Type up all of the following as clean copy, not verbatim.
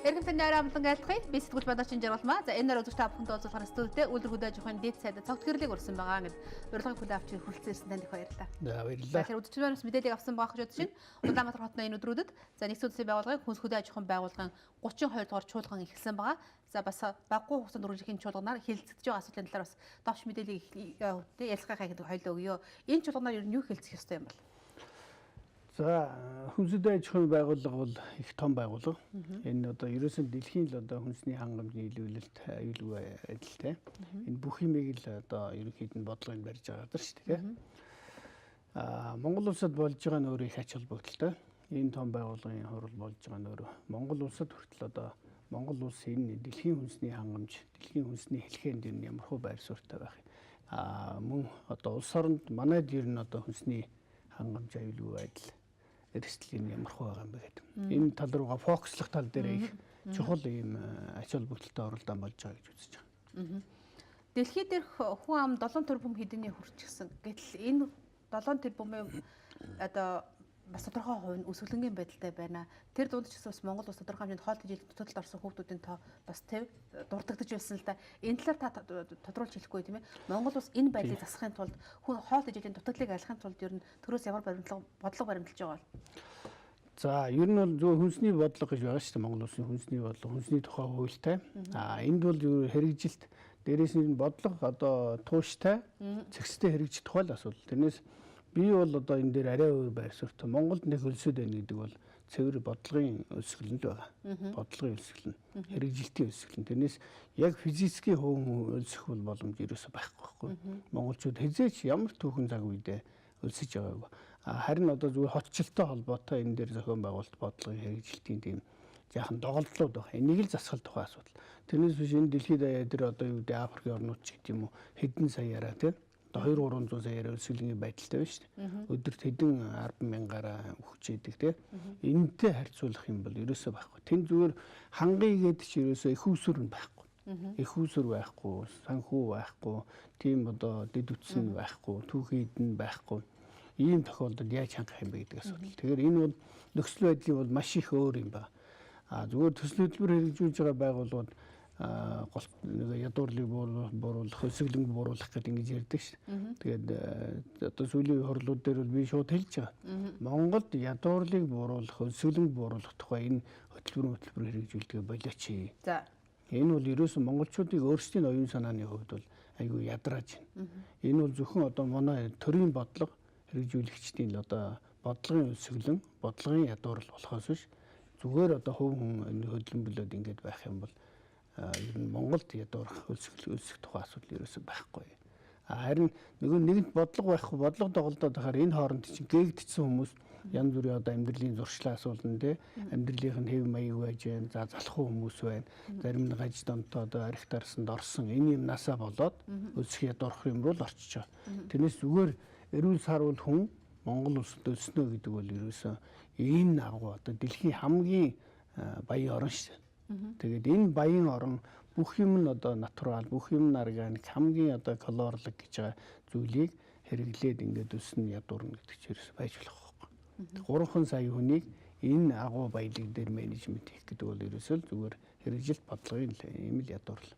Эрхэм таны орой амлан айлтгая. Би сэтгүүл Бадачин Жаргалмаа. За энэ орой үзэгч та бүхэнд уулзуулахаар студидтэй Үйлдвэр хөдөө аж ахуйн дээд сайд цогт гэрлийг урьсан байгаа. Ингээд урилгыг хүлээн авч хүрэлцэн ирсэн танд их баярлалаа. За баярлалаа. Тэгэхээр үзэгч маань бас мэдээллийг авсан байх гэж бодож байна. Улаанбаатар хотны энэ өдрүүдэд за нэгдсэн үндэсний байгууллагын хүнс хөдөө аж ахуйн байгууллагын 32 дугаар чуулган эхэлсэн байгаа. За бас баггүй хугацаанд үргэлжлэх энэ чуулганаар хэлэлцэж байгаа асуудлын талаар бас товч мэдээллийг ярилцахыг хоёлоо өгье. Энэ чуулганаар ер нь юу хэлцэх ёстой юм бол? За хүнсэд аж ахуйн байгууллага бол их том байгууллага. Энэ одоо ерөөсөн дэлхийн л одоо хүнсний хангамжны илүүлэлт аюулгүй адилтай. Энэ бүх юмыг л одоо ерөнхийд нь бодлогыг барьж байгаа газар шүү дээ. Аа Монгол улсад болж байгаа нь өөрөө их ач холбогдолтой. Энэ том байгууллагын хурал болж байгаа нь өөрөө Монгол улсад хүртэл одоо Монгол улс энэ дэлхийн хүнсний хангамж, дэлхийн хүнсний хэлхээнд ер нь ямар хөө байр суурьтай байх юм. Аа мөн одоо улс оронд манайд ер нь одоо хүнсний хангамж аюулгүй байдал эрсдэл нь ямар хөө байгаа юм бэ гэдэг. Энэ тал руугаа фокуслах тал дээр их чухал ийм ач холбогдолтой оролдоон болж байгаа гэж үзэж байгаа. Дэлхий дээрх хүн ам 7 тэрбум хэдийний хүрчихсэн. Гэтэл энэ 7 тэрбумын одоо бас тодорхой хувь нь өсвөлнгийн байдалтай байна. Тэр дунд ч гэсэн бас Монгол улс тодорхой хэмжээнд хоол тэжээл дутагдалд орсон хүүхдүүдийн тоо бас төв дурддагдаж байсан л да. Энэ талаар та тодруулж хэлэхгүй тийм ээ. Монгол улс энэ байдлыг засахын тулд хүн хоол тэжээлийн дутагдлыг арилгахын тулд ер нь төрөөс ямар баримтлага бодлого баримталж байгаа бол? За ер нь бол зөв хүнсний бодлого гэж байгаа шүү дээ. Монгол улсын хүнсний бодлого, хүнсний тухай хуультай. Аа энд бол хэрэгжилт дээрээс нь бодлого одоо тууштай зэгцтэй хэрэгжих тухай л асуудал. Тэрнээс би бол одоо энэ дээр арай өөр байр суурьтай. Монголд нэг өлсөд байна гэдэг бол цэвэр бодлогын өлсгөл нь л байгаа. Бодлогын өлсгөл нь, хэрэгжилтийн өлсгөл нь. Тэрнээс яг физический хөөн өлсөх бол боломж ерөөсөө байхгүй байхгүй. Монголчууд хэзээ ч ямар түүхэн цаг үедээ өлсөж байгаагүй. Харин одоо зүгээр хотчлолтой холбоотой энэ дээр зохион байгуулалт бодлогын хэрэгжилтийн тийм жаахан доголдлууд байна. Энийг л засах тухай асуудал. Тэрнээс биш энэ дэлхийд даяар дээр одоо юу гэдэг Африкийн орнууд ч гэдэг юм уу хэдэн саяараа тийм одоо 2 300 саяар өлсгөлийн байдалтай байна шүү дээ. Өдөрт хэдэн 10 мянгаараа өгч идэг тийм. Энэнтэй харьцуулах юм бол ерөөсөө байхгүй. Тэн зүгээр хангая гэдэг чи ерөөсөө их усүр нь байхгүй. Их усүр байхгүй, санхүү байхгүй, тийм одоо дэд үтс нь байхгүй, түүхийд нь байхгүй. Ийм тохиолдолд яаж хангах юм бэ гэдэг асуудал. Тэгэхээр энэ бол нөхцөл байдлын бол маш их өөр юм байна. А зүгээр төсөл хөтөлбөр хэрэгжүүлж байгаа байгууллагууд гол нэг ядуурлыг бууруулах, өсөглөнг бууруулах гэдэг ингэж ярьдаг шүү. Тэгээд одоо сүүлийн хурлууд дээр бол би шууд хэлж байгаа. Монголд ядуурлыг бууруулах, өсөглөнг бууруулах тухай энэ хөтөлбөр хэрэгжүүлдэг болооч. За. Энэ бол ерөөсөн монголчуудыг өөрсдийн оюун санааны хувьд бол айгүй ядрааж байна. Энэ бол зөвхөн одоо манай төрийн бодлого хэрэгжүүлэгчдийн л одоо бодлогын өсөглөн, бодлогын ядуурл болохоос биш зүгээр одоо хувь хүн энэ хөдөлмөрлөд ингэж байх юм бол ер нь Монголд ядуурах өлсөх тухай асуудал ерөөсөө байхгүй. Харин нөгөө нэгэнт бодлого байхгүй, бодлого доголдоод байхаар энэ хооронд чинь гээгдсэн хүмүүс янз бүрийн одоо амьдралын зуршлаа асуулна те, амьдралынх нь хэв маяг байж байна, за залхуу хүмүүс байна, зарим нь гаж донтоо одоо арх дарсанд орсон энэ юмнасаа болоод өлсөх ядуурах юм руу л орчиж байгаа. Тэрнээс зүгээр эрүүл саруул хүн Монгол улсад өлснө гэдэг бол ерөөсөө энэ агуу одоо дэлхийн хамгийн баян орн шүү дээ. Тэгээд энэ баян орн бүх юм нь одоо натурал, бүх юм нь органик, хамгийн одоо калорлог гэж байгаа зүйлийг хэрэглээд ингээд өснө ядуурна гэдэг чинь ерөөсөө байж болох байхгүй. 3 сая хүнийг энэ агуу баялаг дээр менежмент хийх гэдэг бол ерөөсөө л зүгээр хэрэгжилт бодлогын юм л ядуурл.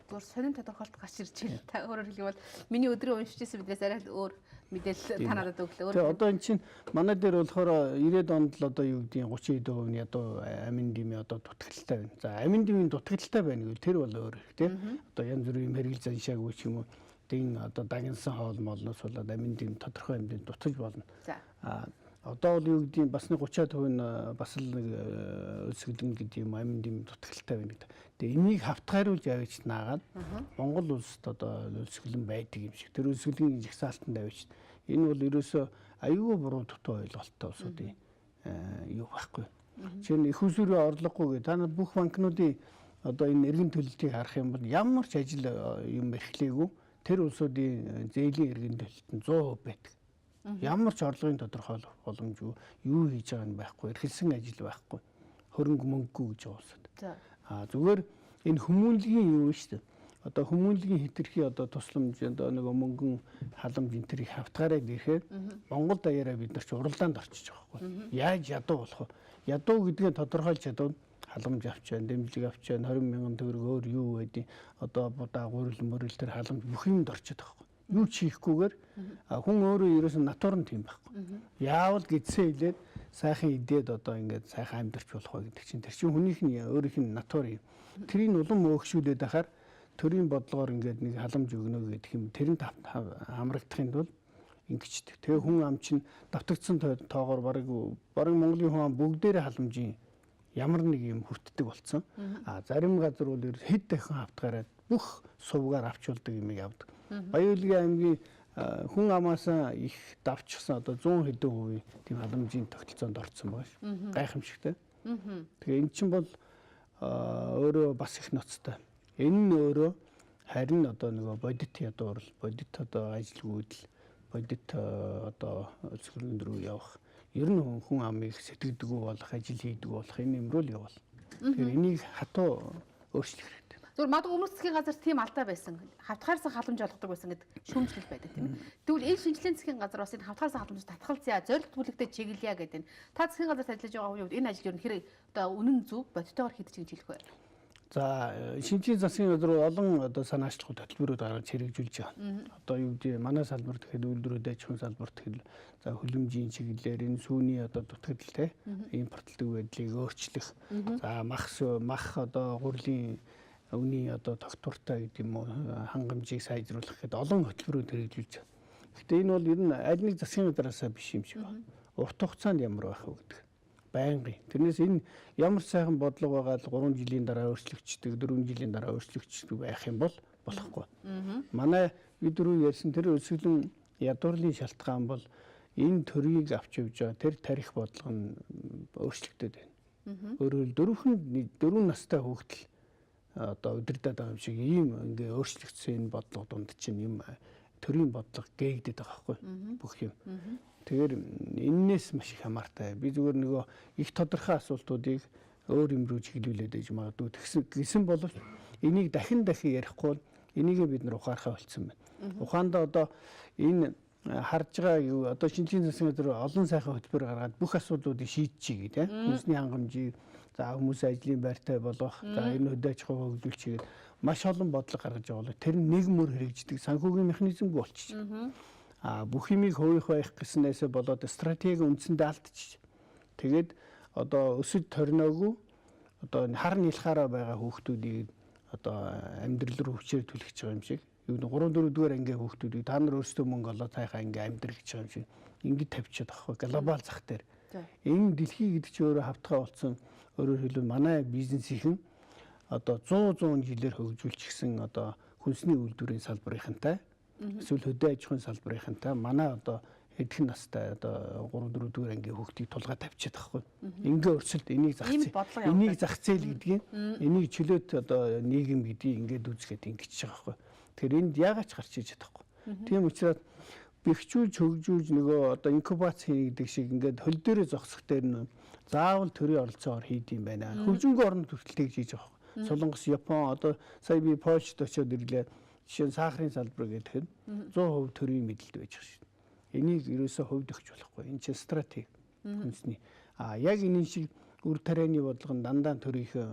Зүгээр сонин тодорхойлт гарч ирж байна. Та өөрөөр хэлбэл миний өдрийн уншиж ирсэн биднээс арай л өөр мэдээлэл та надад өглөө. Тэгээ одоо эн чинь манай дээр болохоор 90-ад онд л одоо юу гэдгийг 30% нь ядуу амин дими одоо дутагдaltaй байна. За амин димийн дутагдaltaй байна гэвэл тэр бол өөр хэрэг тийм. Одоо янз бүрийн хэрэгэл заншаагүй ч юм уу дин одоо дагнсан хоол молноос болоод амин дим тодорхой хэмжээнд дутаж болно. За. Одоо бол юу гэдгийг бас нэг 30% нь бас л нэг өлсгөлэн гэдэг юм амин дим дутагдaltaй байна гэдэг. Тэгээ энийг хавтгайруулж авчиж наагаад Монгол улсад одоо өлсгөлэн байдаг юм шиг. Тэр өлсгөлийн жагсаалтанд авчиж энэ бол ерөөсөө аюул буруу дутуу ойлголттой улсуудын юу байхгүй. Жишээ нь их усүрийн орлогогүй та нар бүх банкнуудын одоо энэ эргэн төлөлтийг харах юм бол ямар ч ажил юм эрхлээгүй тэр улсуудын зээлийн эргэн төлөлт нь 100% байдаг. Ямар ч орлогын тодорхойлох боломжгүй, юу хийж байгаа нь байхгүй, эрхэлсэн ажил байхгүй, хөрөнгө мөнгөгүй гэж байгаа улсад. За. Зүгээр энэ хүмүүнлэгийн юу шүү дээ. Одоо хүмүүнлэгийн хэтэрхий одоо тусламж одоо нөгөө мөнгөн халамж энэ тэрийг хавтгаараа ирэхээр Монгол даяараа бид нар ч уралдаанд орчиж байгаа байхгүй. Яаж ядуу болох вэ? Ядуу гэдгээ тодорхойлж чадвал Халамж авч байна, дэмжлэг авч байна, 20 мянган төгрөг өөр юу байдیں۔ Одоо будаа гурил мөрөл тэр халамж бүх юмд орчод байгаа. Юу ч хийхгүйгээр хүн өөрөө ерөөсөн натур нь тийм байхгүй. Яавал гидсээ илээд сайхан идээд одоо ингээд сайхан амьдарч болох вэ гэдэг чинь тэр чинь хүнийх нь өөрийнх нь натур юм. Тэрийг улам өөгшүүлээд байхаар төрийн бодлогоор ингээд нэг халамж өгнө гэдэг юм. Тэр нь хамрагдахын тулд ингэчдэг. Тэгээ хүн ам чинь давтагдсан тоогоор бараг Монголын хүн ам бүгдээрээ халамжийн ямар нэг юм хүртдэг болсон. А зарим газар бол хэд дахин хавтгаараа бүх сувгаар авч болдог юмыг авдаг. Баян-Улгийн аймгийн хүн амаасаа их давчсан одоо 100 хэдэн хувийн тийм халамжийн тогтолцоонд орцсон байгаа шүү. Гайхамшигтай. Тэгээ эн чинь бол өөрөө бас их ноцтой. Энэ нь өөрөө харин одоо нөгөө бодит ядуурл, бодит одоо ажилгүйдэл, бодит одоо өлсгөрөн рүү явах, ер нь хүн амыг сэтгэдэггүй болох, ажил хийдэггүй болох энэ юм руу л явал. Тэгэхээр энийг хатуу өөрчлөх хэрэгтэй. Зүгээр магадгүй өмнөх засгийн газар тийм алдаа байсан. Хавтгаарсан халамж олгодог байсан гэдэг шүүмжлэл байдаг тийм ээ. Тэгвэл энэ шинжилгээний засгийн газар бас энэ хавтгаарсан халамж татгалзъя, зорилт бүлэгтээ чиглэе гэдэг нь. Та засгийн газарт ажиллаж байгаа хүний хувьд энэ ажил ер нь хэрэг одоо үнэн зөв бодитойгоор хийдэг гэж хэлэх вэ? За шинжлэгийн засгийн газар олон одоо санаачлах хөтөлбөрүүд гаргаж хэрэгжүүлж байгаа. Одоо юу гэдэг манай салбар гэхэд үйлдвэрүүд аж ахуйн салбар гэхэд за хөлөмжийн чиглэлээр энэ сүүний одоо дутагдал те импортлдог байдлыг өөрчлөх. За мах одоо гурлийн өвний одоо тогтвортой гэдэг юм уу хангамжийг сайжруулах гэдэг олон хөтөлбөрүүд хэрэгжүүлж байгаа. Гэхдээ энэ бол ер нь аль нэг засгийн газраасаа биш юм шиг байна. Урт хугацаанд ямар байх вэ гэдэг. Байнгын. Тэрнээс энэ ямар сайхан бодлого байгаа л 3 жилийн дараа өөрчлөгддөг, 4 жилийн дараа өөрчлөгддөг байх юм бол болохгүй. Манай бид рүү ярьсан тэр өсвөлэн ядуурлын шалтгаан бол энэ төрийг авч явж байгаа тэр тарих бодлого нь өөрчлөгдөд байна. Өөрөөр дөрвөн настай хүүхдэл одоо удирдах байгаа юм шиг ийм ингээ өөрчлөгдсөн энэ бодлого дунд чинь юм төрийн бодлого гээгдээд байгаа байхгүй бүх юм. Тэгэхээр эннээс маш их хамаартай. Би зүгээр нөгөө их тодорхой асуултуудыг өөр юм рүү чиглүүлээд байж магадгүй. Тэгсэн гэсэн боловч энийг дахин дахин ярихгүй бол энийгээ бид нар ухаархаа болцсон байна. Ухаандаа одоо энэ харж байгаа юу одоо шинжлэгийн засгийн газар олон сайхан хөтөлбөр гаргаад бүх асуудлуудыг шийдчихье гэх тийм хүнсний хангамжийг за хүмүүс ажлын байртай болгох, за энэ хөдөө аж ахуйг хөгжүүлчихье гэд маш олон бодлого гаргаж байгаа бол тэр нэг мөр хэрэгждэг санхүүгийн механизмгүй болчих. А бүх юмыг хувийнх байх гэснээсээ болоод стратеги үндсэндээ алдчих. Тэгээд одоо өсөж ториноогүй одоо хар нилхаараа байгаа хүүхдүүдийг одоо амьдрал руу хүчээр түлхэж байгаа юм шиг. Юу 3 4 дугаар ангийн хүүхдүүдийг та нар өөрсдөө мөнгө олоод цаахаа ингээ амьдрах гэж байгаа юм шиг ингэ тавьчихад байгаа байхгүй глобал зах дээр. Энэ дэлхий гэдэг чинь өөрөө хавтгай болсон. Өөрөөр хэлбэл манай бизнесийнхэн одоо 100 100 жилээр хөгжүүлчихсэн одоо хүнсний үйлдвэрийн салбарынхантай эсвэл хөдөө аж ахуйн салбарынхантай манай одоо хэдхэн настай одоо 3 4 дугаар ангийн хүүхдийг тулгаа тавьчихад байгаа байхгүй. Ингээ өрсөлд энийг зах зээл гэдгийг энийг чөлөөт одоо нийгэм гэдгийг ингээд үзгээд ингэчихэж байгаа байхгүй. Тэгэхээр энд яагаад ч гарч иж чадахгүй. Тийм учраас бэхжүүлж хөгжүүлж нөгөө одоо инкубац хийдэг шиг ингээд хөл дээрээ зогсох дээр нь заавал төрийн оролцоогоор хийд юм байна. Хөгжингүй орнод хүртэл тэгж хийж байгаа байхгүй. Солонгос, Япон одоо сая би Польшд очиод ирлээ. Жишээ нь сахарын салбар гэхэд 100% төрийн мэдлэлд байж байгаа шин. Энийг ерөөсөө хувьд өгч болохгүй. Энэ чинь стратеги хүнсний. А яг энэ шиг үр тарианы бодлого нь дандаа төрийнхөө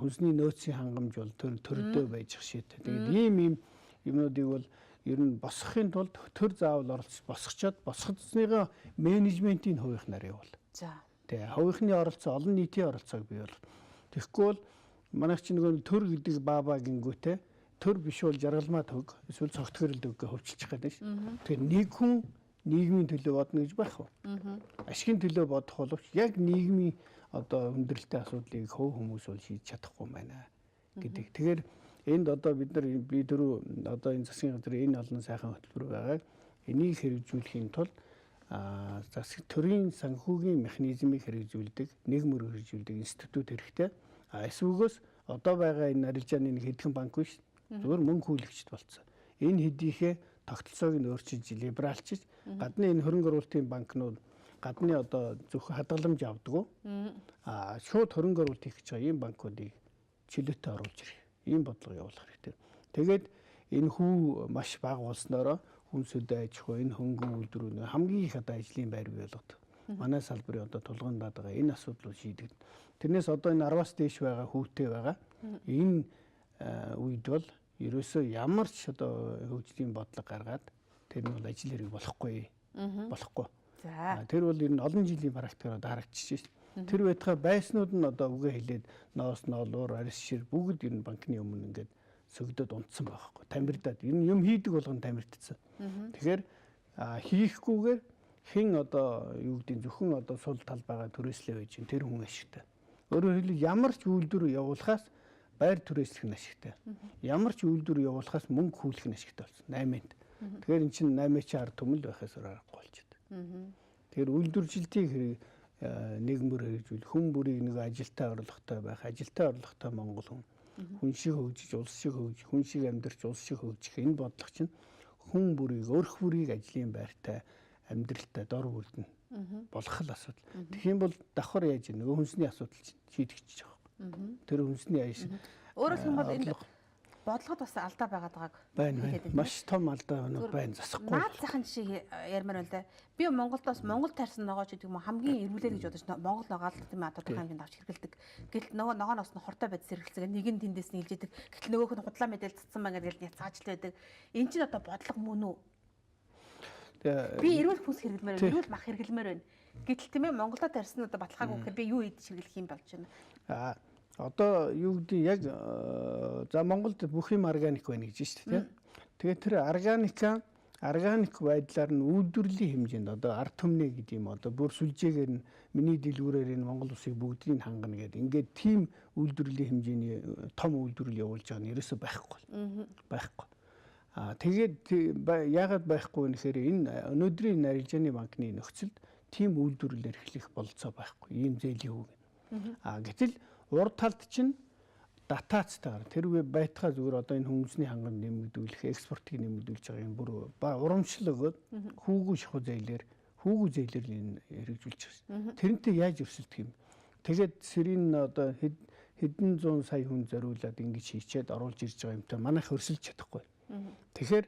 хүнсний нөөцийн хангамж бол төрдөө байж ах шийдэ. Тэгээд ийм юмнуудыг бол ер нь босгохын тулд төр заавал оролцож босгочоод босгоцсныгоо менежментийн хувийнх нар явуул. За. Тэ хувийнхны оролцоо олон нийтийн оролцоог бий болгох. Тэгэхгүй бол манайх чинь нөгөө төр гэдэг баабаа гингүүтээ төр биш бол жаргалмаа төг эсвэл цогтгөрөл төг гэж хөвчилчих гэдэг шин. Тэгэхээр нэг хүн нийгмийн төлөө бодно гэж байхгүй. Ашигын төлөө бодох боловч яг нийгмийн одоо хүндрэлтэй асуудлыг хувь хүмүүс бол шийдэж чадахгүй байна гэдэг. Тэгэхээр энд одоо бид нар би дөрөв одоо энэ засгийн газрын энэ олон сайхан хөтөлбөр байгааг энийг хэрэгжүүлэхийн тулд засаг төрийн санхүүгийн механизмыг хэрэгжүүлдэг, нэг мөр хэрэгжүүлдэг институт хэрэгтэй. Эсвгөөс одоо байгаа энэ арилжааны нэг хэдхэн банк биш. Зүгээр мөнгө хүлэгчд болцсон. Энэ хэдийнхээ тогтолцоог нь өөрчилж либералчиж гадны энэ хөрөнгө оруулалтын банкнууд гадны одоо зөвхөн хадгаламж авдаг. Шууд хөрөнгө оруулалт хийх гэж байгаа ийм банкуудыг чөлөөтэй оруулж ирэх. Ийм бодлого явуулах хэрэгтэй. Тэгээд энэ хүү маш бага болсноороо хүнс хөдөө аж ахуй энэ хөнгөн үйлдвэрүүд хамгийн их одоо ажлын байр бий болгодог. Манай салбарын одоо тулгамдаад байгаа энэ асуудлууд шийдэгдэнэ. Тэрнээс одоо энэ 10-аас дээш байгаа хүүтэй байгаа. Энэ үед бол ерөөсөө ямар ч одоо хөгжлийн бодлого гаргаад тэр нь бол ажил хэрэг болохгүй. Болохгүй. За. Тэр бол ер нь олон жилийн практикаар одоо харагдчихж шээ. Тэр байтугай байснууд нь одоо үгээ хэлээд ноос ноолуур арьс шир бүгд ер нь банкны өмнө ингээд сөгдөд унтсан байхгүй. Тамирдаад ер нь юм хийдэг болгон тамирдсан. Тэгэхээр хийхгүйгээр хэн одоо юу гэдэг зөвхөн одоо сул тал байгаа түрээслээ байж тэр хүн ашигтай. Өөрөөр хэлбэл ямар ч үйлдвэр явуулахаас байр түрээслэх нь ашигтай. Ямар ч үйлдвэр явуулахаас мөнгө хүлэх нь ашигтай болсон. 8-нд. Тэгэхээр эн чинь 8 чи ард түмэл байхаас өөр аргагүй болчиход. Тэгэхээр үйлдвэржилтийг хэрэг нийгмээр хэрэгжүүл хүн бүрийг нэг ажилтай орлоготой байх, ажилтай орлоготой монгол хүн хүн шиг хөгжиж, улс шиг хөгжих, хүн шиг амьдарч, улс шиг хөгжих энэ бодлого чинь хүн бүрийг, өрх бүрийг ажлын байртай, амьдралтай дор бүрдэн болох л асуудал. Тэгэх юм бол давхар яаж нөгөө хүнсний асуудал чинь шийдэгдчихэж байгаа байхгүй. Тэр хүнсний аяш. Өөрөөр хэлбэл энэ бодлогод бас алдаа байгаад байгааг байна. Маш том алдаа байна, засахгүй. Наад захын жишээ ярмаар байна л да. Би Монголд бас Монгол тарьсан ногоо ч гэдэг юм уу хамгийн эргүүлээд гэж бодож Монгол ногоо л тийм ээ тодорхой хэмжээнд авч хэрэгэлдэг. Гэтэл нөгөө ногооноос нь хортой байд сэргэлцээ нэг нь тэндээс нь илжээдэг. Гэтэл нөгөөх нь худлаа мэдээл цацсан байна гэдэл няцааж л байдаг. Энэ чинь одоо бодлого мөн үү? Би эрүүл хүнс хэрэглэмээр байна. Эрүүл мах хэрэглэмээр байна. Гэтэл тийм ээ Монголоо тарьсан одоо баталгаагүй гэхээр би юу идэж хэрэглэх юм болж байна. Аа одоо юу гэдэг яг за Монголд бүх юм органик байна гэж шүү дээ. Тэгээд тэр органик байдлаар нь үйлдвэрлэлийн хэмжээнд одоо ард түмнээ гэдэг юм одоо бүр сүлжээгээр нь миний дэлгүүрээр энэ Монгол улсыг бүгдийг хангана гэдэг. Ингээд тийм үйлдвэрлэлийн хэмжээний том үйлдвэрлэл явуулж байгаа нь ерөөсөө байхгүй. Байхгүй. Аа тэгээд яагаад байхгүй вэ гэхээр энэ өнөөдрийн арилжааны банкны нөхцөлд тийм үйлдвэрлэл эрхлэх бололцоо байхгүй. Ийм зээлийн үг. Аа гэтэл урд талд чинь дотацтайгаар тэр үе байтгаа зүгээр одоо энэ хүмүүсний хангамж нэмэгдүүлэх, экспортыг нэмэгдүүлж байгаа юм бүр урамшил өгөөд хүүгүй шахуу зээлээр энэ хэрэгжүүлж байгаа. Тэрнтэй яаж өрсөлдөх юм? Тэгээд сэрийн одоо хэдэн зуун сая хүн зориулаад ингэж хийчээд оруулж ирж байгаа юмтай манайх өрсөлдөж чадахгүй. Тэгэхээр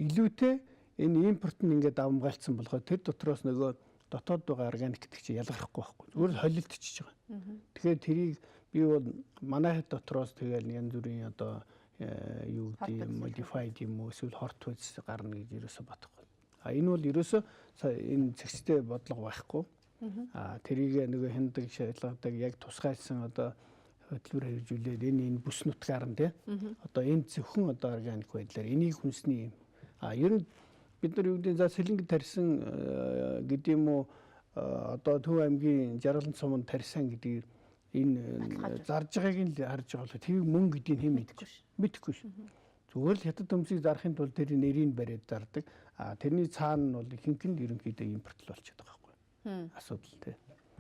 илүүтэй энэ импорт нь ингээд давамгайлцсан болохоор тэр дотроос нөгөө дотоод байгаа органик гэдэг чинь ялгархгүй байхгүй. Зүгээр л холилдчихж байгаа. Тэгэхээр тэрийг би бол манай дотроос тэгэл янз бүрийн одоо юу гэдэг юм modified юм уу эсвэл хорт хүйц гарна гэж ерөөсө бодохгүй. А энэ бол ерөөсө энэ зэгцтэй бодлого байхгүй. А тэрийг нөгөө хяндаг шалгадаг яг тусгайлсан одоо хөтөлбөр хэрэгжүүлээд энэ бүс нутгаар нь тий одоо энэ зөвхөн одоо органик байдлаар энийг хүнсний юм. А ер нь бид нар юу гэдэг за сэлэнгэ тарьсан гэдэг юм уу одоо Төв аймгийн Жаргалан суманд тарьсан гэдгийг энэ зарж байгааг нь харж байгаа бол тэрийг мөн гэдгийг хэн мэдэхгүй ш. Мэдэхгүй ш. Зүгээр л хятад төмсийг зарахын тулд тэр нэрийг бариад зардаг. А тэрний цаана нь бол ихэнх нь ерөнхийдөө импорт л болчиход байгаа байхгүй. Асуудал тий.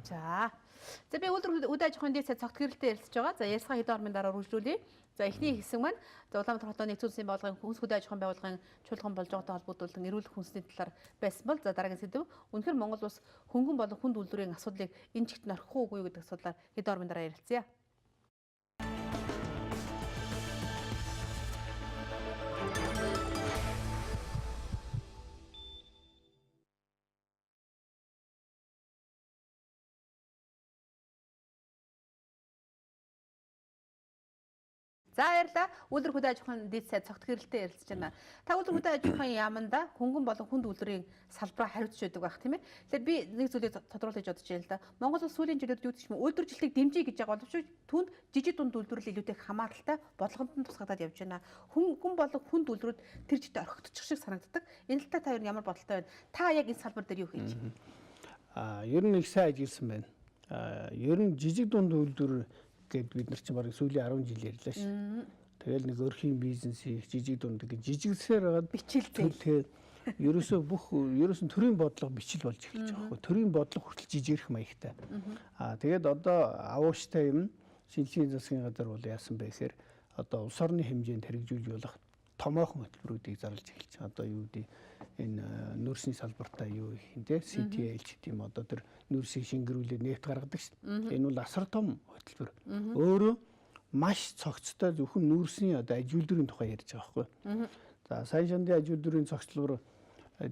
За. За би үйлдвэр үд аж ахуйн дээд цогт гэрэлтэй ярилцж байгаа. За ярилцлага хэдэн ормын дараа үргэлжлүүлье. За эхний хэсэг маань за Улаанбаатар хотын нэгдсэн улсын байгууллагын хүнс хөдөө аж ахуйн байгууллагын чуулган болж байгаатай холбогдуулан эрүүл хүнсний талаар байсан бол за дараагийн сэдэв үнэхээр Монгол улс хөнгөн болон хүнд үйлдвэрийн асуудлыг энэ чигт нь орхих уугүй гэдэг асуудлаар хэдэн ормын дараа ярилцъя. За баярлалаа. Үйлдвэр хөдөө аж ахуйн дээд сайд цогт гэрэлтэй ярилцж байна. Та үйлдвэр хөдөө аж ахуйн яаманда хөнгөн болон хүнд үйлдвэрийн салбараа хариуцж байдаг байх тийм ээ. Тэгэхээр би нэг зүйлийг тодруулж бодож байна л да. Монгол улс сүүлийн жилүүд юу гэх юм үйлдвэржилтийг дэмжиж гэж байгаа боловч түүнд жижиг дунд үйлдвэрлэл илүүтэй хамааралтай бодлогонд нь тусгагдаад явж байна. Хөнгөн болон хүнд үйлдвэрүүд тэр чигтээ орхигдчих шиг санагддаг. Энэ талаар та ер нь ямар бодолтой байна? Та яг энэ салбар дээр юу хийж байна? Аа, ер нь их сайн ажилласан байна. Аа, ер нь жижиг дунд үйлдвэр гэд бид нар чинь бараг сүүлийн 10 жил ярьлаа ш. Тэгэл нэг өрхийн бизнесийг жижиг дунд гэж жижигсээр байгаад бичил зээл. Ерөөсөө бүх ерөөсөн төрийн бодлого бичил болж эхэлж байгаа байхгүй. Төрийн бодлого хүртэл жижигрэх маягтай. Аа тэгээд одоо авууштай юм шинжилгээний засгийн газар бол яасан бэ гэхээр одоо улс орны хэмжээнд хэрэгжүүлж болох томоохон хөтөлбөрүүдийг зарлж эхэлж байгаа. Одоо юу гэдэг энэ нүүрсний салбартаа юу их юм те CTL ч гэдэг юм одоо тэр нүүрсийг шингэрүүлээд нефт гаргадаг шүү дээ. Энэ бол асар том хөтөлбөр. Өөрөө маш цогцтой зөвхөн нүүрсний одоо аж үйлдвэрийн тухай ярьж байгаа байхгүй. За сайн шандын аж үйлдвэрийн цогцлбор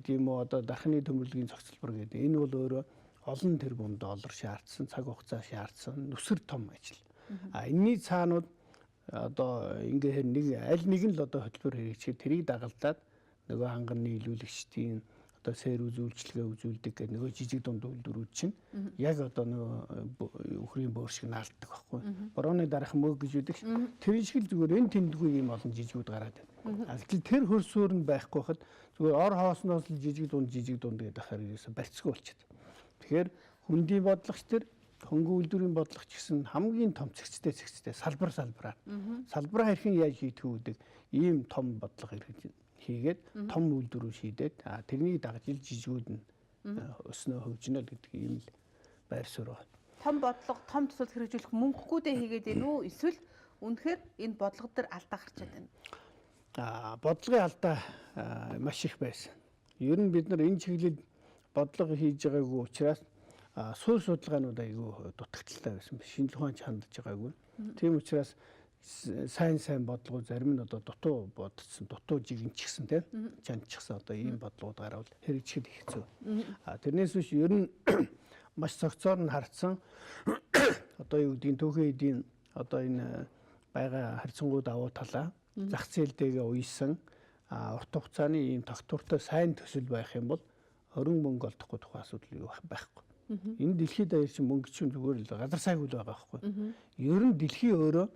тийм үү одоо дархны төмөрлөгийн цогцлбор гэдэг. Энэ бол өөрөө Олон тэрбум доллар шаардсан, цаг хугацаа шаардсан нүсэр том ажил. А энэний цаанууд одоо ингээд нэг аль нэг нь л одоо хөтөлбөр хэрэгжихэд тэрийг дагалдаад нөгөө ханганы нийлүүлэгчдийн одоо сервис үйлчилгээ үзүүлдэг гэх нөгөө жижиг дунд үйлдвэрүүд чинь яг одоо нөгөө үхрийн бөөр шиг наалддаг байхгүй. Борооны дарах мөг гэж үүдэг. Тэр шиг л зүгээр энэ тэндгүй юм олон жижигүүд гараад байна. А гэтэл тэр хөр суурь нь байхгүй хад зүгээр ор хоосноос л жижиг дунд гэдэг ахаар ерөөсө барьцгүй болчиход. Тэгэхээр хүндийн бодлогоч тэр хөнгөн үйлдвэрийн бодлого ч гэсэн хамгийн том цэгцтэй салбар салбараар. Салбараа хэрхэн яаж хийх вэ гэдэг ийм том бодлого хэрэгжиж хийгээд том үйлдвэрүү шийдээд тэрнийг дагаж ил жижигүүд нь өснөө хөгжинө л гэдэг ийм л байр суурь байна. Том бодлого, том төсөл хэрэгжүүлэх мөнгөгүйдээ хийгээд байна уу? Эсвэл үнэхээр энэ бодлого дээр алдаа гарчаад байна? Бодлогын алдаа маш их байсан. Ер нь бид нар энэ чиглэлд бодлого хийж байгаагүй учраас суурь судалгаанууд айгүй дутагдaltaй байсан. Шинжлэх ухаан хандж байгаагүй. Тийм учраас сайн бодлогоо зарим нь одоо дутуу бодсон, дутуу жигэнчихсэн тийм чанччихсан одоо ийм бодлогод гарвал хэрэгжихэд хэцүү. Тэрнээс биш ер нь маш цогцоор нь харцсан одоо юу гэдгийг түүхэн эдийн одоо энэ байгаа харьцангуй давуу талаа зах зээлтэйгээ уйсан урт хугацааны ийм тогтвортой сайн төсөл байх юм бол хөрөнгө мөнгө олдохгүй тухайн асуудал юу байхгүй. Энэ дэлхийд даяар чинь мөнгө чинь зүгээр л газар сайгүй л байгаа байхгүй. Ер нь дэлхий өөрөө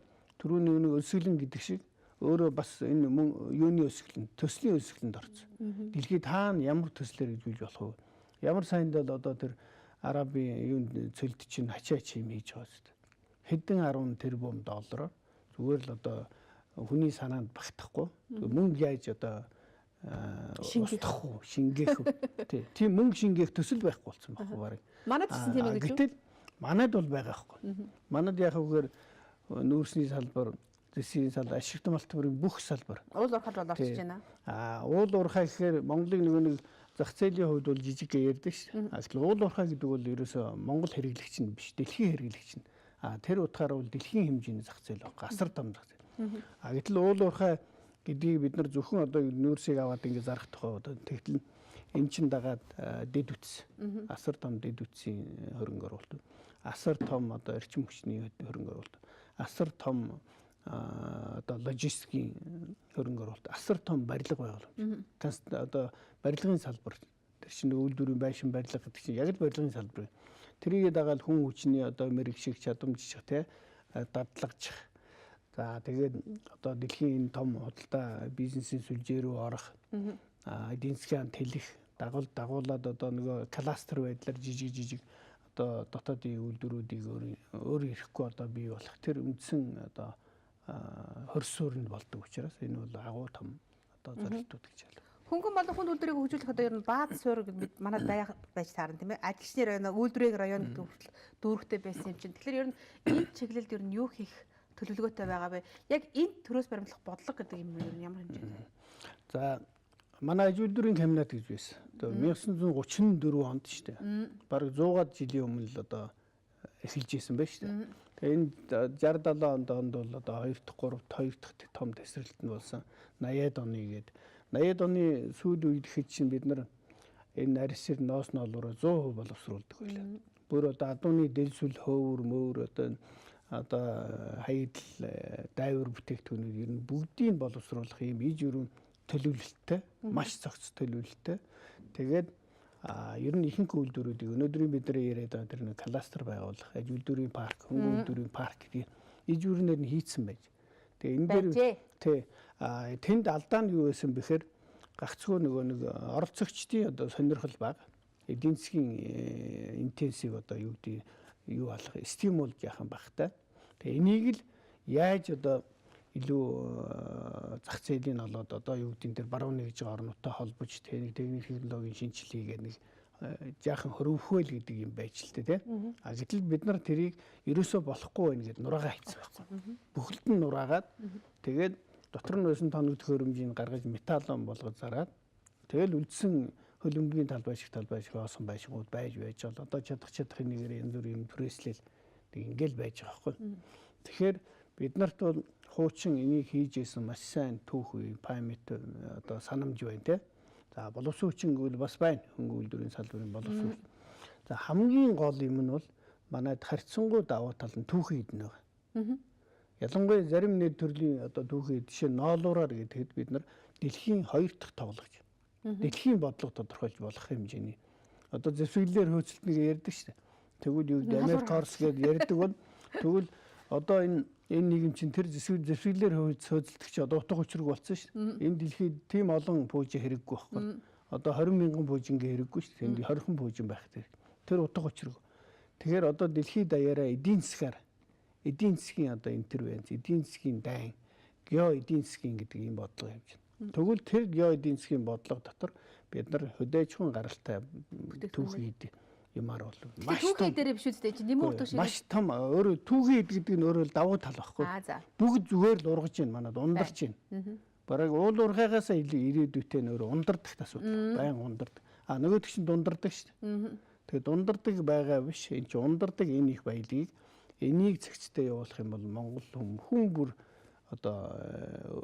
түрүүний нэг өсгөлэн гэдэг шиг өөрөө бас энэ юуны өсгөлэн, төслийн өсгөлөнд орсон. Дэлхийд хаана ямар төслөөр хэрэгжүүлж болох вэ? Ямар сайндаа л одоо тэр Арабын юунд цөлд чинь хачаач юм хийж байгаа шүү дээ. Хэдэн 10 тэрбум доллараар зүгээр л одоо хүний санаанд багтахгүй. Мөнгө яаж одоо устгах уу, шингээх үү? Тийм мөнгө шингээх төсөл байхгүй болсон байхгүй барыг. Манайд ч тийм юм гэж үү? Гэтэл манайд бол байгаа байхгүй. Манайд яг үгээр нүүрсний салбар, зэсийн салбар, ашигт малтбарын бүх салбар. Уул уурхай бол орчиж байна. Уул уурхай гэхээр Монголыг нөгөө нэг зах зээлийн хувьд бол жижиг гэж ярьдаг шүү. Гэтэл уул уурхай гэдэг бол ерөөсөө Монгол хэрэглэгч нь биш, дэлхийн хэрэглэгч нь. Тэр утгаараа бол дэлхийн хэмжээний зах зээл байхгүй, асар том зах зээл. Гэтэл уул уурхай гэдгийг бид нар зөвхөн одоо нүүрсийг аваад ингэ зарах тухай одоо тэгтэл эн чин дагаад дэд үтс. Асар том дэд үтсийн хөрөнгө оруулалт. Асар том одоо эрчим хүчний хөрөнгө оруулалт. Асар том одоо логистикийн хөрөнгө оруулалт. Асар том барилга байгууламж. Одоо барилгын салбар. Тэр чинь үйлдвэрийн байшин барилга гэдэг чинь яг л барилгын салбар. Тэрийг дагаад хүн хүчний одоо мэрэгшиг чадамжчих те дадлагжих. За тэгээд одоо дэлхийн энэ том худалдаа бизнесийн сүлжээ рүү орох, эдийн засгийн тэлэх, дагуулад одоо нөгөө кластер байдлаар жижиг одоо дотоодын үйлдвэрүүдийг өөр ирэхгүй одоо бий болох тэр үндсэн одоо хөрс суурьнд болдог учраас энэ бол агуу том одоо зорилтууд гэж хэлээ. Хөнгөн болон хүнд үйлдвэрийг хөгжүүлэх одоо ер нь бааз суурь гэдэг манад байж таарна тийм ээ. Ажилчны район, үйлдвэрийн район гэдэг хүртэл дүүрэгтэй байсан юм чинь. Тэгэхээр ер нь энэ чиглэлд ер нь юу хийх төлөвлөгөөтэй байгаа вэ? Яг энэ төрөөс баримтлах бодлого гэдэг юм ер нь ямар хэмжээнд вэ? За манай аж үйлдвэрийн комбинат гэж байсан. Одоо 1934 онд шүү дээ. Бараг 100-аад жилийн өмнө л одоо эхэлж исэн байх шүү дээ. Тэгээ энэ 60 70 онд бол одоо 2 дахь 3 дахь 2 дахь том тесрэлт нь болсон. 80-ад оны гээд 80-ад оны сүүл үед ихэд чинь бид нар энэ арьсэр ноос ноолуураа 100% боловсруулдаг байлаа. Бүр одоо адууны дэлсүл хөөвөр мөөр одоо хаягдл дайвар бүтээгдэхүүнүүд ер нь бүгдийг боловсруулах юм иж өрөө төлөвлөлттэй, маш цогц төлөвлөлттэй. Тэгээд ер нь ихэнх үйлдвэрүүдийг өнөөдрийн бидний яриад байгаа тэр нэг кластер байгуулах, аж үйлдвэрийн парк, хөнгөн үйлдвэрийн парк гэдэг иж өрнөр нь хийцэн байж. Тэгээ энэ дээр тий тэнд алдаа нь юу байсан бэхээр гагцхүү нөгөө нэг оролцогчдын одоо сонирхол бага, эдийн засгийн интенсив одоо юу гэдэг юу алах стимул яахан багтай. Тэгээ энийг л яаж одоо илүү зах зээлийн олоод одоо юу гэдэг тэр баруун нэгж байгаа орнуудтай холбож тэг нэг технологийн шинжилгээ хийгээд нэг жаахан хөрвөхөл гэдэг юм байж л тээ. А гэтэл бид нар тэрийг ерөөсөө болохгүй байх гэд нураагаа хийцэн байхгүй. Бүхэлд нь нураагаад тэгээд дотор нь байсан тоног төхөөрөмжийг гаргаж металлон болгож зараад тэгэл үлдсэн хөлбөмбөгийн талбай шиг оосон байшингууд байж бол одоо чадах нэгээр янз бүрийн юм түрээслэл тэг ингээл байж байгаа байхгүй. Тэгэхээр бид нарт бол хуучин энийг хийж исэн маш сайн түүх үе памит одоо санамж байна те. За боловсон хүчин гэвэл бас байна. Хөнгөн үйлдвэрийн салбарын боловсон хүчин. За хамгийн гол юм нь бол манайд харьцангуй давуу тал нь түүхэн эд нь байгаа. Ялангуяа зарим нэр төрлийн одоо түүхэн эд жишээ ноолуураар гэхэд бид нар дэлхийн 2 дахь тоглогч. Дэлхийн бодлого тодорхойлж болох хэмжээний. Одоо зэвсэглэлээр хөөцөлтнийг ярьдаг шүү дээ. Тэгвэл юу гэдэг Америк Орос гэдээ ярьдаг бол тэгвэл одоо энэ нийгэм чинь тэр зэвсэглэлээр хөөцөлтөг чи одоо утга учиргүй болсон шүү дээ. Энэ дэлхийд тийм олон пүүжин хэрэггүй байхгүй. Одоо 20 мянган пүүжингээ хэрэггүй шүү дээ. Тэнд 20 пүүжин байх тэр. Тэр утга учиргүй. Тэгэхээр одоо дэлхийд даяараа эдийн засгаар эдийн засгийн одоо интервенц, эдийн засгийн дайн, гео эдийн засгийн гэдэг ийм бодлого явж байна. Тэгвэл тэр гео эдийн засгийн бодлого дотор бид нар хөдөөжхөн гаралтай түүхий эд юмар бол маш түүхий эдээрээ биш үстэй чи нэмэр үр маш том өөрөө түүхий эд гэдэг нь өөрөө давуу тал байхгүй. Бүгд зүгээр л ургаж байна, манад ундарч байна. Бараг уул уурхайгаас илүү ирээдүйтэй нь өөрөө ундардаг асуудал. Баян ундардаг. А нөгөөдөг чинь дундардаг шүү дээ. Тэгээ дундардаг байгаа биш. Энэ чинь ундардаг энэ их баялагийг энийг цэгцтэй явуулах юм бол Монгол хүн бүр одоо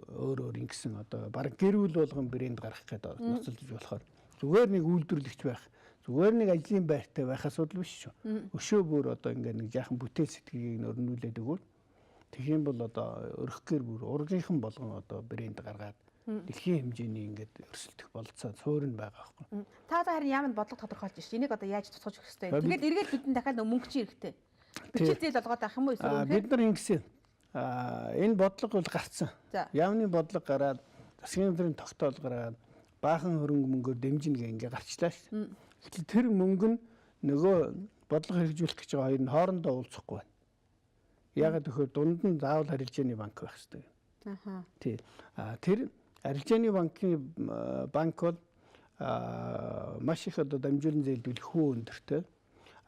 өөр өөр ингэсэн одоо бараг гэр бүл болгон брэнд гаргах гэдэг ноцолдож болохоор зүгээр нэг үйлдвэрлэгч байх, зүгээр нэг ажлын байртай байх асуудал биш шүү. Өшөө бүр одоо ингээ нэг жаахан бүтээл сэтгэлгээг өрнүүлээд өгвөл тэгэх юм бол одоо өрөх гэр бүр ургийнхан болгон одоо брэнд гаргаад дэлхийн хэмжээний ингээд өрсөлдөх болцоо суурь нь байгаа байхгүй. Та одоо харин яамд бодлого тодорхойлж шин. Энийг одоо яаж тусгаж өгөх ёстой вэ? Тэгээд эргээд бидэн дахиад мөнгө чи хэрэгтэй. Бичил зээл болгоод авах юм уу эсвэл бид нар ингэсэн. Энэ бодлого бол гарцсан. Яамны бодлого гараад засгийн газрын тогтоол гараад баахан хөрөнгө мөнгөөр дэмжинэ гэх ингээ гарчлаа шүү дээ. Гэтэл тэр мөнгө нь нөгөө бодлого хэрэгжүүлэх гэж байгаа хоёр нь хоорондоо уулзахгүй байна. Яагаад гэвэл дунд нь заавал арилжааны банк байх хэрэгтэй. Аха. Тий. Тэр арилжааны банкны банк бол маш их одоо дамжуулан зээлдүүлэх хүү өндөртэй.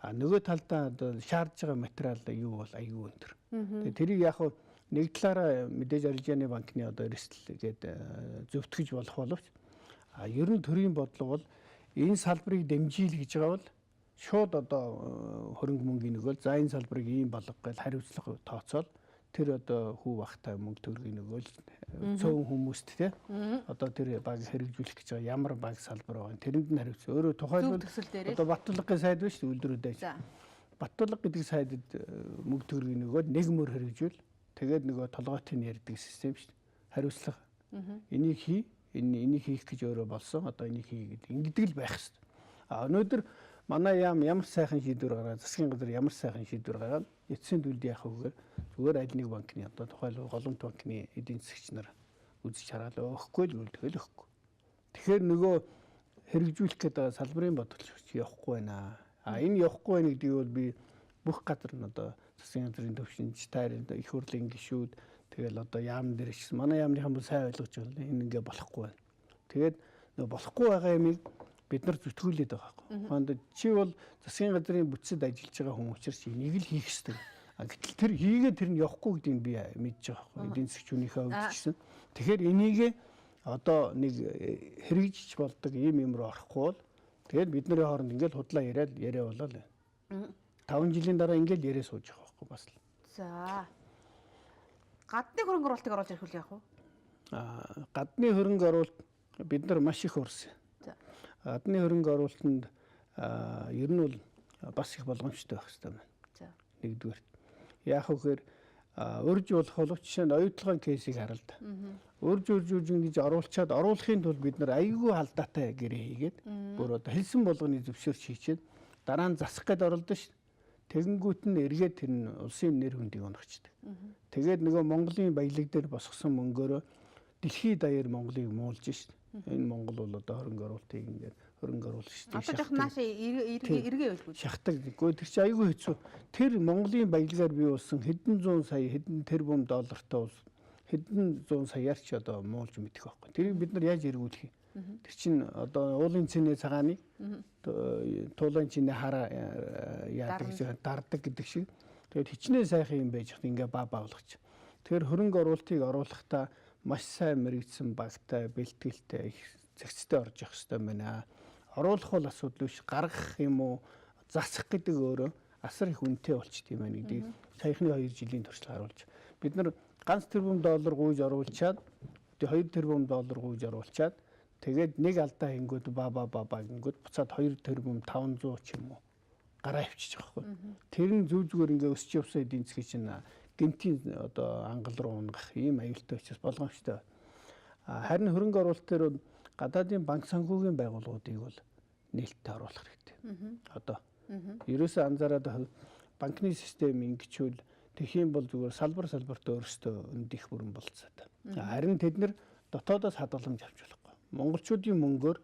Нөгөө талдаа одоо шаардж байгаа материал юу бол аюу өндөр. Тэгээ тэрийг яг нэг талаараа мэдээж арилжааны банкны одоо эрсдэл гээд зөвтгөж болох боловч ер нь төрийн бодлого бол энэ салбарыг дэмжийл гэж байгаа бол шууд одоо хөрөнгө мөнгийн нөгөөл за энэ салбарыг ийм болго гэж хариуцлага тооцоол тэр одоо хүү багтай мөнгө төгрөгийн нөгөөл цөөн хүмүүст те одоо тэр баг хэрэгжүүлэх гэж байгаа ямар баг салбар байгаа тэрэнд нь хариуц. Өөрөө тухайлбал одоо Баттулгын сайд биш үйлдвэрүүдээ. Баттулга гэдэг сайдад мөнгө төгрөгийн нөгөөд нэг мөр хэрэгжүүл тэгээд нөгөө толгойтын ярьдаг систем шүү дээ. Хариуцлага. Энийг хий, энийг хийх гэж өөрөө болсон. Одоо энийг хий гэдэг ингэдэг л байх хэрэгтэй. А өнөөдөр манай яам ямар сайхан шийдвэр гаргаад засгийн газар ямар сайхан шийдвэр гаргаад эцсийн дүлд яах вэ гэхээр зүгээр аль нэг банкны одоо тухайлбал Голомт банкны эдийн засгч нар үзэж хараад өгөхгүй л тэгэл өгөхгүй. Тэгэхээр нөгөө хэрэгжүүлэх гэдэг салбарын бодлогч явахгүй байна. А энэ явахгүй байна гэдгийг бол би бүх газар нь одоо засгийн газрын төвшинч, тайрын их хурлын гишүүд тэгэл одоо яам дээр ч гэсэн манай яамныхан бол сайн ойлгож байна. Энэ ингээ болохгүй байна. Тэгээд нөгөө болохгүй байгаа юмыг бид нар зүтгүүлээд байгаа байхгүй. Ухаанд чи бол засгийн газрын бүтцэд ажиллаж байгаа хүн учраас энийг л хийх ёстой. А гэтэл тэр хийгээ тэр нь явахгүй гэдгийг би мэдж байгаа байхгүй. Эдийн засгч хүнийхээ хувьд ч гэсэн. Тэгэхээр энийг одоо нэг хэрэгжиж болдог ийм юм руу орохгүй бол тэгээд бидний хооронд ингээл худлаа яриад яриа болоо л. 5 жилийн дараа ингээл яриа сууж байгаа байхгүй бас л. За. Гадны хөрөнгө оруулалтыг оруулж ирэх үл яах вэ? Гадны хөрөнгө оруулалт бид нар маш их урсан. Гадны хөрөнгө оруулалтанд ер нь бол бас их болгоомжтой байх хэрэгтэй байна. За. Нэгдүгээр. Яах вэ гэхээр урьж болох боловч жишээ нь оюутлогын кейсийг харал да. Урьж ингэж оруулчаад оруулахын тулд бид нар айгүй алдаатай гэрээ хийгээд бүр одоо хэлсэн болгоны зөвшөөрч хийчихэд дараа нь засах гээд оролдсон шүү. Тэгэнгүүт нь эргээд тэр нь улсын нэр хүндийг унахчдаг. Тэгээд нөгөө Монголын баялаг дээр босгосон мөнгөөрөө дэлхийд даяар Монголыг муулж шүү. Энэ Монгол бол одоо хөрөнгө оруулалтыг ингээд хөрөнгө оруулагчдыг шахдаг. Одоо жоох наашаа эргээ байлгүй. Шахдаг. Гэхдээ тэр чинь айгүй хэцүү. Тэр Монголын баялагаар бий болсон хэдэн зуун сая, хэдэн тэрбум доллартай улс хэдэн зуун саяар ч одоо муулж мэдэх байхгүй. Тэрийг бид нар яаж эргүүлэх юм? Тэр чинь одоо уулын цэнэ цагааныг туулайн чинээ хараа яадаг гэж дардаг гэдэг шиг. Тэгээд хичнээн сайхан юм байж хат ингээ ба болгоч. Тэгэхээр хөрөнгө оруулалтыг оруулахдаа маш сайн мэрэгдсэн багтай, бэлтгэлтэй, их зэгцтэй орж явах хэрэгтэй байна. Оруулах бол асуудал биш, гаргах юм уу, засах гэдэг өөрөө асар их үнэтэй болчт юм байна гэдгийг саяхны 2 жилийн туршлага харуулж. Бид нар ганц тэрбум доллар гуйж оруулчаад, 2 тэрбум доллар гуйж оруулчаад, тэгээд нэг алдаа хийнгүүт ба гингүүт буцаад 2 тэрбум 500 ч юм уу гараа авчиж байгаа байхгүй. Тэр нь зүв зүгээр ингээ өсч явсан эдийн засгийн чинь гинтийн одоо ангал руу унгах ийм аюултай учраас болгоомжтой. Харин хөрөнгө оруулалт дээр гадаадын банк санхүүгийн байгууллагуудыг бол нээлттэй оруулах хэрэгтэй. Одоо ерөөсөө анзаараад банкны систем ингэчүүл тэгэх юм бол зүгээр салбар салбарт өөрсдөө өндих бүрэн болцоод. Харин тэд нар дотоодоос хадгаламж авч болохгүй. Монголчуудын мөнгөөр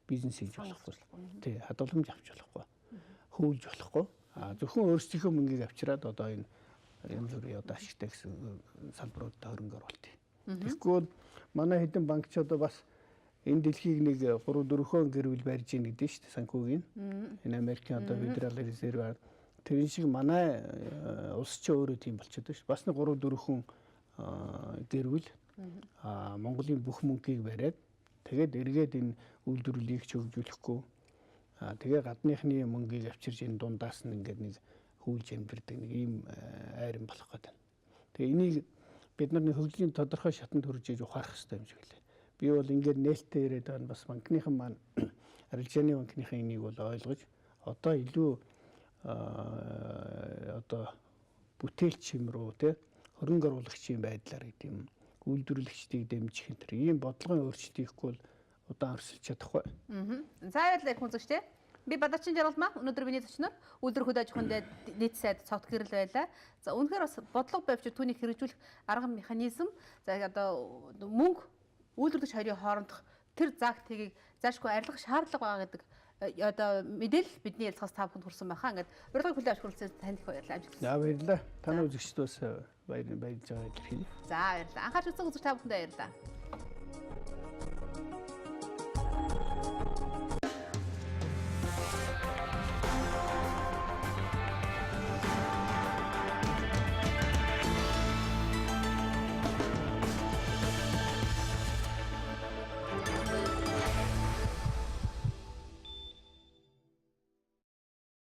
бизнес хийж болохгүй. Тий, хадгаламж авч болохгүй. Хөвлөж болохгүй. Зөвхөн өөрсдийнхөө мөнгийг авчираад одоо энэ янз бүрийн одоо ашигтай гэсэн салбаруудад хөрөнгө оруулалт. Тэгэхгүй бол манай хэдэн банк ч одоо бас энэ дэлхийг нэг 3-4 гэр бүл барьж ийн гэдэг нь шүү дээ санхүүгийн. Энэ Америкийн одоо Федерал Резерв тэрэн шиг манай улс ч өөрөө тийм болчиход байна шүү. Бас нэг 3-4 гэр бүл Монголын бүх мөнгийг бариад тэгээд эргээд энэ үйлдвэрлэлийг ч хөгжүүлэхгүй тэгээ гадныхны мөнгийг авчирч энэ дундаас нь ингээд нэг хүүлж амьдэрдэг нэг ийм айрын болох гэдэг. Тэгээ энийг бид нар нэг хөгжлийн тодорхой шатанд хүрж иж ухаарах хэрэгтэй юм шиг лээ. Би бол ингээд нээлттэй ирээд байгаа нь бас банкныхан маань арилжааны банкныхан энийг бол ойлгож одоо илүү одоо бүтээлч юм руу те хөрөнгө оруулагчийн байдлаар гэдэг юм үйлдвэрлэгчдийг дэмжих энэ төр ийм бодлогын өөрчлөлт хийхгүй бол удаан өрсөлдөж чадахгүй. За баярлалаа их үзэгчдээ. Би Бадарчин Жаргалмаа өнөөдөр миний зочноор үйлдвэр хөдөө аж ахуйн нийт сайд цогт гэрэл байлаа. За үнэхээр бас бодлого барьж түүнийг хэрэгжүүлэх арга механизм за одоо мөнгө үйлдвэрлэгч хоёрын хоорондох тэр заг тэгийг заашгүй арилгах шаардлага байгаа гэдэг одоо мэдээлэл бидний ярилцлагаас та бүхэнд хүрсэн байхаа. Ингээд урилгыг хүлээн авч хүрэлцэн танд их баярлалаа. Амжилт. За баярлалаа. Танай үзэгчд бас баяр баярлж байгаа илэрхийлье. За баярлалаа. Анхаарч үзсэн үзэгч та бүхэндээ баярлалаа.